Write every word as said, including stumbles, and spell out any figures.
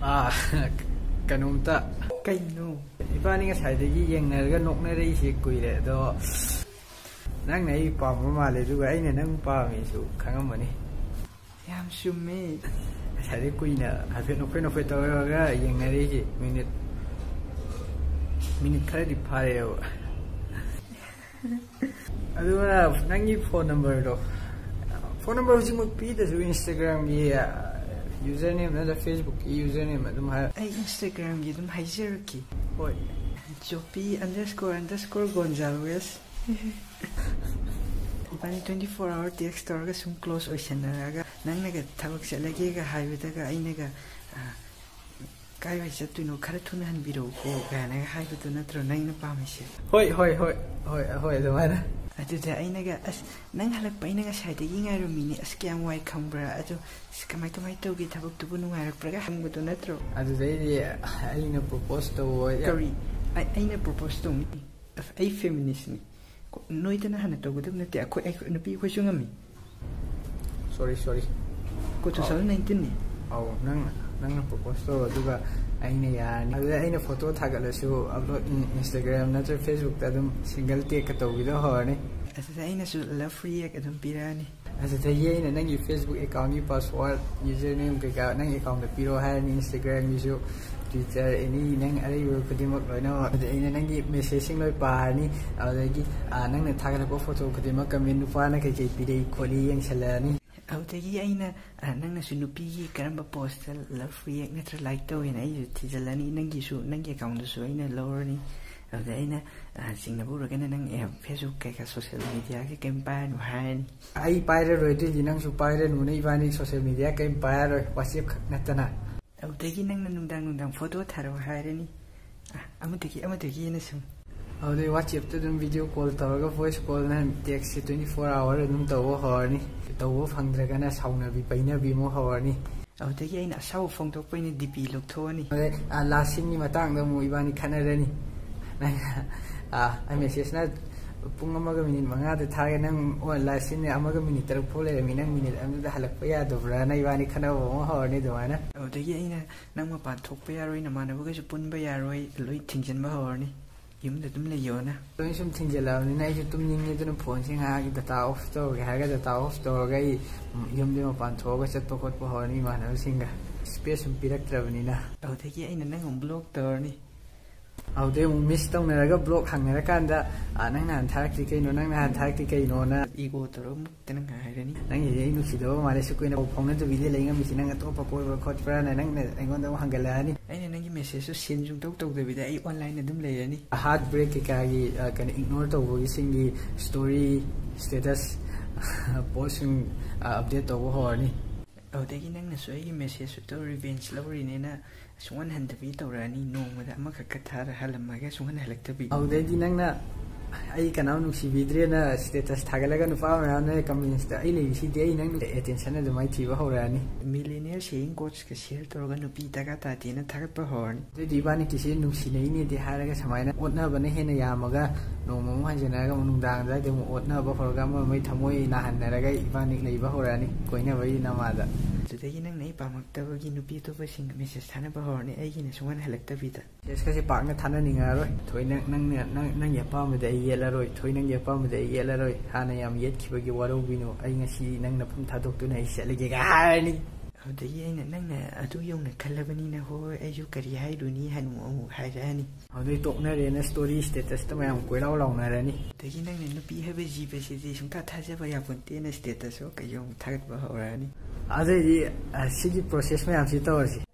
ꯑꯥ, ꯀꯩꯅꯣꯝꯇ꯫ ꯀꯩꯅꯣ? ꯏꯕꯥꯅꯤ ꯉꯁꯥꯏꯗꯒꯤ ꯌꯦꯡꯅꯔꯒ ꯅꯣꯛꯅꯔꯛꯏꯁꯦ ꯀꯨꯏꯔꯦ, ꯑꯗꯣ ꯅꯪꯅ ꯑꯩ ꯄꯥꯝꯕ ꯃꯥꯜꯂꯦ, ꯑꯗꯨꯒ ꯑꯩꯅ ꯅꯪ ꯄꯥꯝꯃꯤꯁꯨ ꯈꯪꯉꯝꯃꯅꯤ꯫ ꯌꯥꯝ ꯆꯨꯝꯃꯦ꯫ ꯉꯁꯥꯏꯗꯒꯤ ꯀꯨꯏꯅ ꯍꯥꯏꯐꯦꯠ ꯅꯣꯛꯐꯦꯠ ꯅꯣꯛꯐꯦꯠ ꯇꯧꯔꯒ ꯌꯦꯡꯅꯔꯛꯏꯁꯦ ꯃꯤꯅꯤꯠ, ꯃꯤꯅꯤꯠ ꯈꯔꯗꯤ ꯐꯥꯔꯦꯕ꯫ ꯑꯗꯨꯒ ꯅꯪꯒꯤ ꯐꯣꯟ ꯅꯝꯕꯔꯗꯣ, ꯐꯣꯟ ꯅꯝꯕꯔ ꯍꯧꯖꯤꯛꯃꯛ ꯄꯤꯗ꯭ꯔꯁꯨ Instagram-ꯒꯤ ꯌꯨꯖꯔ ꯅꯦꯝ ꯅꯠꯇ꯭ꯔꯒ Facebook-ꯀꯤ ꯌꯨꯖꯔ ꯅꯦꯝ ꯑꯗꯨꯝ ꯍꯥꯏꯔꯣ꯫ ꯑꯩ Instagram-ꯒꯤ ꯑꯗꯨꯝ ꯍꯥꯏꯖꯔꯛꯀꯦ꯫ ꯍꯣꯏ꯫ Joppy underscore underscore Gonzalez꯫ ꯏꯕꯥꯅꯤ twenty four hour text ꯇꯧꯔꯒ ꯁꯨꯝ close ꯑꯣꯏꯁꯟꯅꯔꯒ, ꯅꯪꯅꯒ ꯊꯕꯛ ꯆꯠꯂꯒꯦꯒ ꯍꯥꯏꯕꯗꯒ ꯑꯩꯅꯒ, ꯑ, "ꯀꯥꯏꯋꯥꯏ ꯆꯠꯇꯣꯏꯅꯣ, ꯈꯔ ꯊꯨꯅ ꯍꯟꯕꯤꯔꯛꯎꯀꯣ" ꯀꯥꯏꯅꯒ ꯍꯥꯏꯕꯗꯣ ꯅꯠꯇ꯭ꯔꯣ ꯅꯪꯅ ꯄꯥꯝꯃꯤꯁꯦ? ꯍꯣꯏ, ꯍꯣꯏ, ꯍꯣꯏ, ꯍꯣꯏ, ꯍꯣꯏ, ꯑꯗꯨꯃꯥꯏꯅ꯫ ꯑꯗꯨꯗ ꯑꯩꯅꯒ, "ꯑꯁ, ꯅꯪ ꯍꯜꯂꯛꯄ ꯑꯩꯅ ꯉꯁꯥꯏꯗꯒꯤ ꯉꯥꯏꯔꯝꯃꯤꯅꯦ, ꯑꯁ, ꯀꯌꯥꯝ ꯋꯥꯏ ꯈꯪꯕ꯭ꯔꯥ? ꯑꯗꯣ, ꯑꯁ, ꯀꯃꯥꯏ, ꯀꯃꯥꯏ ꯇꯧꯒꯦ, ꯊꯕꯛꯇꯨꯕꯨ ꯅꯨꯡꯉꯥꯏꯔꯛꯄ꯭ꯔꯥꯒ?" ꯍꯪꯕꯗꯣ ꯅꯠꯇ꯭ꯔꯣ? ꯑꯗꯨꯗꯩꯗꯤ ꯑꯩꯅ propose ꯇꯧꯕ ꯑꯣꯏ-, ꯀꯔꯤ? ꯑꯩ, ꯑꯩꯅ propose ꯇꯧꯅꯤ? ꯑꯁ, ꯑꯩ feminist-ꯅꯤ꯫ ꯀꯣ-, ꯅꯣꯏꯗꯅ ꯍꯥꯟꯅ ꯇꯧꯒꯗꯕ ꯅꯠꯇꯦ, ꯑꯩꯈꯣꯏ, ꯑꯩꯈꯣꯏ, ꯅꯨꯄꯤ ꯑꯩꯈꯣꯏꯁꯨ ꯉꯝꯃꯤ꯫ Sorry, sorry꯫ ꯀꯣ, two thousand nineteen-ꯅꯤ꯫ ꯑꯧ, ꯅꯪ, ꯅꯪꯅ propose ꯇꯧꯔꯣ, ꯑꯗꯨꯒ ꯑꯩꯅ ꯌꯥꯔꯅꯤ꯫ ꯑꯗꯨꯗ ꯑꯩꯅ photo ꯊꯥꯒꯠꯂꯁꯨ upload in-, Instagram ꯅꯠꯇ꯭ꯔꯒ Facebook-ꯇ ꯑꯗꯨꯝ single tag-ꯀ ꯇꯧꯕꯤꯗꯣ ꯍꯧꯔꯅꯤ꯫ ꯑꯗꯨꯗ ꯑꯩꯅꯁꯨ love react ꯑꯗꯨꯝ ꯄꯤꯔꯛꯑꯅꯤ꯫ ꯑꯗꯨꯗꯒꯤ ꯑꯩꯅ ꯅꯪꯒꯤ Facebook account-ꯀꯤ password, username ꯀꯩꯀꯥ ꯅꯪ account-ꯇ ꯄꯤꯔꯣ ꯍꯥꯏꯔꯅꯤ, Instagram-ꯒꯤꯁꯨ, Twitter, any ꯅꯪ ꯑꯔꯩꯕ ꯈꯨꯗꯤꯡꯃꯛ ꯂꯣꯏꯅꯃꯛ꯫ ꯑꯗꯨꯗ ꯑꯩꯅ ꯅꯪꯒꯤ message-ꯁꯤꯡ ꯂꯣꯏ ꯄꯥꯔꯅꯤ꯫ ꯑꯗꯨꯗꯒꯤ, ꯑ, ꯅꯪꯅ ꯊꯥꯒꯠꯂꯛꯄ photo ꯈꯨꯗꯤꯡꯃꯛ comment ꯅꯨꯄꯥꯅ ꯀꯩꯀꯩ ꯄꯤꯔꯛꯏ ꯈꯣꯠꯂꯤ ꯌꯦꯡꯁꯜꯂꯛꯑꯅꯤ꯫ ꯑꯗꯨꯗꯒꯤ ꯑꯩꯅ, ꯑ, ꯅꯪꯅꯁꯨ ꯅꯨꯄꯤꯒꯤ ꯀꯔꯝꯕ post-ꯇ love react ꯅꯠꯇ꯭ꯔ like ꯇꯧꯋꯦꯅ ꯑꯩꯁꯨ ꯊꯤꯖꯤꯜꯂꯅꯤ꯫ ꯅꯪꯒꯤꯁꯨ, ꯅꯪꯒꯤ account-ꯗꯨꯁꯨ ꯑꯩꯅ ꯂꯧꯔꯅꯤ꯫ ꯑꯗꯨꯗ ꯑꯩꯅ, ꯑ, ꯆꯤꯡꯅꯕ ꯎꯔꯒꯅ ꯅꯪ, ꯑꯦ, Facebook ꯀꯩꯀꯥ social media-ꯒ ꯀꯩꯝ ꯄꯥꯏꯔꯅꯨ ꯍꯥꯏꯔꯅꯤ꯫ ꯑꯩ ꯄꯥꯏꯔꯔꯣꯏ, ꯑꯗꯨꯏꯗꯤ ꯅꯪꯁꯨ ꯄꯥꯏꯔꯅꯨꯅ ꯏꯕꯥꯅꯤ social media ꯀꯩꯝ ꯄꯥꯏꯔꯔꯣꯏ, WhatsApp ꯈꯛ ꯅꯠꯇꯅ꯫ ꯑꯗꯨꯗꯒꯤ ꯅꯪꯅ ꯅꯨꯡꯗꯥꯡ ꯅꯨꯡꯗꯥꯡ photo ꯊꯥꯔꯛꯑꯣ ꯍꯥꯏꯔꯅꯤ꯫ ꯑ, ꯑꯃꯗꯒꯤ, ꯑꯃꯗꯒꯤ ꯍꯦꯟꯅ ꯁꯨꯝ꯫ ꯑꯗꯨꯗꯩ WhatsApp-ꯇ ꯑꯗꯨꯝ video call ꯇꯧꯔꯒ voice call ꯅꯠꯇ꯭ꯔ text-ꯁꯦ twenty four hour ꯑꯗꯨꯝ ꯇꯧꯕ ꯍꯧꯔꯅꯤ꯫ ꯇꯧꯕ ꯐꯪꯗ꯭ꯔꯒꯅ ꯁꯥꯎꯅꯕꯤ ꯄꯩꯅꯕꯤ ꯑꯃꯨꯛ ꯍꯧꯔꯅꯤ꯫ ꯑꯗꯨꯗꯒꯤ ꯑꯩꯅ ꯑꯁꯥꯎꯕ ꯐꯣꯡꯗꯣꯛꯄ ꯑꯣꯏꯅ D P ꯂꯧꯊꯣꯛꯑꯅꯤ꯫ ꯑꯗꯩ, ꯑ, last scene-ꯒꯤ ꯃꯇꯥꯡꯗ ꯑꯃꯨꯛ ꯏꯕꯥꯅꯤ ꯈꯠꯅꯔꯅꯤ꯫ ꯅꯪ, ꯑ, ꯑꯩ message-ꯅ ꯄꯨꯡ ꯑꯃꯒ ꯃꯤꯅꯤꯠ ꯃꯉꯥꯗ ꯊꯥꯒꯦ, ꯅꯪ ꯑꯣꯟ ꯂꯥꯏꯁꯤꯅꯦ ꯑꯃꯒ ꯃꯤꯅꯤꯠ ꯇꯔꯨꯛ ꯐꯥꯎ ꯂꯩꯔꯝꯃꯤ, ꯅꯪ ꯃꯤꯅꯤꯠ ꯑꯃꯗ ꯍꯜꯂꯛꯄ ꯌꯥꯗꯕ꯭ꯔꯥꯅ ꯏꯕꯥꯅꯤ ꯈꯟꯅꯕ ꯑꯃ ꯍꯧꯔꯅꯤ ꯑꯗꯨꯃꯥꯏꯅ꯫ ꯑꯗꯨꯗꯒꯤ ꯑꯩꯅ, "ꯅꯪ ꯃꯄꯥꯟ ꯊꯣꯛꯄ ꯌꯥꯔꯣꯏ, ꯅꯃꯥꯟꯅꯕꯒꯁꯨ ꯄꯨꯟꯕ ꯌꯥꯔꯣꯏ, ꯂꯣꯏ ꯊꯤꯡꯖꯤꯟꯕ ꯍꯧꯔꯅꯤ, ꯌꯨꯝꯗ ꯑꯗꯨꯝ ꯂꯩꯌꯣꯅ"꯫ ꯂꯣꯏꯅ ꯁꯨꯝ ꯊꯤꯡꯖꯤꯜꯂꯛꯑꯕꯅꯤꯅ ꯑꯩꯁꯨ ꯇꯨꯝꯅꯤꯡꯉꯦ, ꯑꯗꯨꯅ ꯐꯣꯟꯁꯦ ꯉꯥꯏꯍꯥꯛ ꯗꯇꯥ ꯑꯣꯐ ꯇꯧꯔꯒꯦ ꯍꯥꯏꯔꯒ ꯗꯇꯥ ꯑꯣꯐ ꯇꯧꯔꯒ ꯑꯩ, ꯎꯝ, ꯌꯨꯝꯗꯒꯤ ꯃꯄꯥꯟ ꯊꯣꯛꯑꯒ ꯆꯠꯄ ꯈꯣꯠꯄ ꯍꯧꯔꯅꯤ ꯏꯃꯥꯟꯅꯕꯁꯤꯡꯒ, ꯁ꯭ꯄꯦꯁ ꯁꯨꯝ ꯄꯤꯔꯛꯇ꯭ꯔꯕꯅꯤꯅ꯫ ꯑꯗꯨꯗꯒꯤ ꯑꯩꯅ ꯅꯪ ꯑꯃꯨꯛ ꯕ꯭ꯂꯣꯛ ꯇꯧꯔꯅꯤ꯫ ꯑꯗꯨꯗꯩ ꯑꯃꯨꯛ ꯃꯤꯁ ꯇꯧꯅꯔꯒ ꯕ꯭ꯂꯣꯛ ꯍꯪꯅꯔꯀꯥꯟꯗ, "ꯑ, ꯅꯪ ꯅꯍꯥꯟ ꯊꯥꯔꯛꯇ꯭ꯔꯤ ꯀꯩꯅꯣ, ꯅꯪ ꯅꯍꯥꯟ ꯊꯥꯔꯛꯇ꯭ꯔꯤ ꯀꯩꯅꯣꯅ?" ꯏꯒꯣ ꯇꯧꯔꯒ ꯑꯃꯨꯛ ꯇꯅ ꯉꯥꯏꯔꯅꯤ꯫ "ꯅꯪꯒꯤꯗꯤ ꯑꯩ ꯅꯨꯡꯁꯤꯗꯕ ꯃꯥꯜꯂꯦ, ꯁꯤ ꯀꯨꯏꯅ ꯄꯥꯎ ꯐꯥꯎꯅꯗꯕꯤꯗ ꯂꯩ ꯉꯝꯃꯤꯁꯤ, ꯅꯪ ꯑꯇꯣꯞꯄ ꯀꯣꯏꯕ꯭ꯔꯥ ꯈꯣꯠꯄ꯭ꯔꯥꯅ ꯅꯪꯅ ꯑꯩꯉꯣꯟꯗ ꯑꯃꯨꯛ ꯍꯪꯒꯠꯂꯛꯑꯅꯤ"꯫ ꯑꯩꯅ ꯅꯪꯒꯤ ꯃꯦꯁꯦꯖꯇꯣ ꯁꯤꯟ ꯁꯨꯡꯇꯧ ꯇꯧꯗꯕꯤꯗ ꯑꯩ ꯑꯣꯟꯂꯥꯏꯟ ꯑꯗꯨꯝ ꯂꯩꯔꯅꯤ꯫ ꯍꯥꯔꯠ ꯕ꯭ꯔꯦꯛ ꯀꯩꯀꯥꯒꯤ, ꯑ, ꯀꯩꯅꯣ, ꯏꯒꯅꯣꯔ ꯇꯧꯕꯒꯤꯁꯤꯡꯒꯤ ꯁ꯭ꯇꯣꯔꯤ, ꯁ꯭ꯇꯦꯇꯁ, ꯄꯣꯁꯁꯤꯡ, ꯑ, ꯑꯞꯗꯦꯠ ꯇꯧꯕ ꯍꯧꯔꯅꯤ꯫ ꯑꯗꯨꯗꯒꯤ ꯅꯪꯅꯁꯨ ꯑꯩꯒꯤ ꯃꯦꯁꯦꯖꯇꯣ ꯔꯤꯚꯦꯟꯖ ꯂꯧꯔꯤꯅꯦꯅ ꯁꯨꯡꯍꯟ ꯍꯟꯗꯕꯤ ꯇꯧꯔꯛꯑꯅꯤ, ꯅꯣꯡꯃꯗ ꯑꯃꯈꯛꯀ ꯊꯥꯔ ꯍꯜꯂꯝꯃꯒ ꯁꯨꯡꯍꯟ ꯍꯜꯂꯛꯇꯕꯤ꯫ ꯑꯗꯨꯗꯩꯗꯤ ꯅꯪꯅ ꯑꯩ ꯀꯅꯥꯝ ꯅꯨꯡꯁꯤꯕꯤꯗ꯭ꯔꯦꯅ ꯁ꯭ꯇꯦꯇꯁ ꯊꯥꯒꯠꯂꯒ ꯅꯨꯄꯥ ꯃꯌꯥꯝꯅ ꯀꯃꯦꯟꯁꯇ "ꯑꯩ ꯂꯩꯔꯤꯁꯤꯗꯤ, ꯑꯩ ꯅꯪ ꯑꯦꯇꯦꯟꯁꯟ ꯑꯗꯨꯃꯥꯏꯅ ꯊꯤꯕ ꯍꯧꯔꯛꯑꯅꯤ"꯫ ꯃꯤꯂꯤꯅꯤꯌꯔ ꯁꯦꯌꯤꯡ ꯀꯣꯠꯁꯀ ꯁꯤꯌꯔ ꯇꯧꯔꯒ ꯅꯨꯄꯤ ꯗꯔꯀꯥꯔ ꯇꯥꯗꯦꯅ ꯊꯥꯒꯠꯄ ꯍꯧꯔꯅꯤ꯫ ꯑꯗꯨꯗꯤ ꯏꯕꯥꯅꯤꯀꯤꯁꯤ ꯅꯨꯡꯁꯤꯅꯩꯅꯦꯗꯤ ꯍꯥꯏꯔꯒ ꯁꯨꯃꯥꯏꯅ ꯑꯣꯠꯅꯕꯅ ꯍꯦꯟꯅ ꯌꯥꯝꯃꯒ ꯅꯣꯡꯃ ꯑꯃꯨꯛ ꯍꯟꯖꯤꯟꯅꯔꯒ ꯑꯃꯨꯛ ꯅꯨꯡꯗꯥꯡ ꯑꯗꯨꯋꯥꯏꯗ ꯑꯃꯨꯛ ꯑꯣꯠꯅꯕ ꯍꯧꯔꯒ ꯑꯃ ꯑꯃꯒꯤ ꯊꯃꯣꯏ ꯅꯥꯍꯟꯅꯔꯒ ꯏꯕꯥꯅꯤ ꯂꯩꯕ ꯍꯧꯔꯛꯑꯅꯤ, ꯀꯣꯏꯅꯕꯒꯤ ꯅꯃꯥꯗ꯫ ꯑꯗꯨꯗꯒꯤ ꯅꯪꯅ ꯑꯩ ꯄꯥꯝꯃꯛꯇꯕꯒꯤ ꯅꯨꯄꯤ ꯑꯇꯣꯞꯄꯁꯤꯡꯒ ꯃꯦꯁꯦꯖ ꯊꯥꯅꯕ ꯍꯧꯔꯅꯤ, ꯑꯩꯒꯤꯅ ꯁꯨꯡꯍꯟ ꯍꯜꯂꯛꯇꯕꯤꯗ꯫ ꯃꯦꯁꯦꯖꯀꯁꯦ ꯄꯥꯛꯅ ꯊꯥꯅꯅꯤꯡꯉꯛꯑꯔꯣꯏ꯫ ꯊꯣꯏꯅ ꯅꯪꯅ, ꯅꯪ, ꯅꯪꯒꯤ ꯑꯄꯥꯝꯕꯗꯤ ꯑꯩ ꯌꯦꯠꯂꯔꯣꯏ, ꯊꯣꯏ ꯅꯪꯒꯤ ꯑꯄꯥꯝꯕꯗꯤ ꯑꯩ ꯌꯦꯠꯂꯔꯣꯏ, ꯍꯥꯟꯅ ꯌꯥꯝ ꯌꯦꯠꯈꯤꯕꯒꯤ ꯋꯥꯔꯧꯕꯤꯅꯨ, ꯑꯩ ꯉꯁꯤ ꯅꯪ ꯅꯐꯝ ꯊꯥꯗꯣꯛꯇꯨꯅ ꯑꯩ ꯆꯠꯂꯒꯦꯒ ꯍꯥꯏꯔꯅꯤ꯫ ꯑꯗꯨꯗꯒꯤ ꯑꯩꯅ, "ꯅꯪꯅ ꯑꯗꯨ ꯌꯧꯅ ꯈꯜꯂꯕꯅꯤꯅ ꯍꯣꯏ, ꯑꯩꯁꯨ ꯀꯔꯤ ꯍꯥꯏꯔꯨꯅꯤ?" ꯍꯥꯏꯅ ꯑꯃꯨꯛ ꯍꯥꯏꯔꯛꯑꯅꯤ꯫ ꯑꯗꯨꯗꯩ ꯇꯣꯛꯅꯔꯦꯅ ꯁ꯭ꯇꯣꯔꯤ ꯁ꯭ꯇꯦꯇꯁꯇ ꯃꯌꯥꯝ ꯀꯣꯏꯂꯥꯎ ꯂꯥꯎꯅꯔꯅꯤ꯫ ꯑꯗꯒꯤ ꯅꯪꯅ ꯅꯨꯄꯤ ꯍꯥꯏꯕ ꯖꯤꯕꯁꯤꯗꯤ ꯁꯨꯡꯊꯥ ꯊꯥꯖꯕ ꯌꯥꯄꯣꯟꯇꯦꯅ ꯁ꯭ꯇꯦꯇꯁꯁꯨ ꯀꯩꯁꯨ ꯑꯃꯨꯛ ꯊꯥꯒꯠꯄ ꯍꯧꯔꯛꯑꯅꯤ꯫ ꯑꯗꯩꯗꯤ, ꯑ, ꯁꯤꯒꯤ ꯄ꯭ꯔꯣꯁꯦꯁ ꯃꯌꯥꯝꯁꯤ ꯇꯧꯔꯁꯤ꯫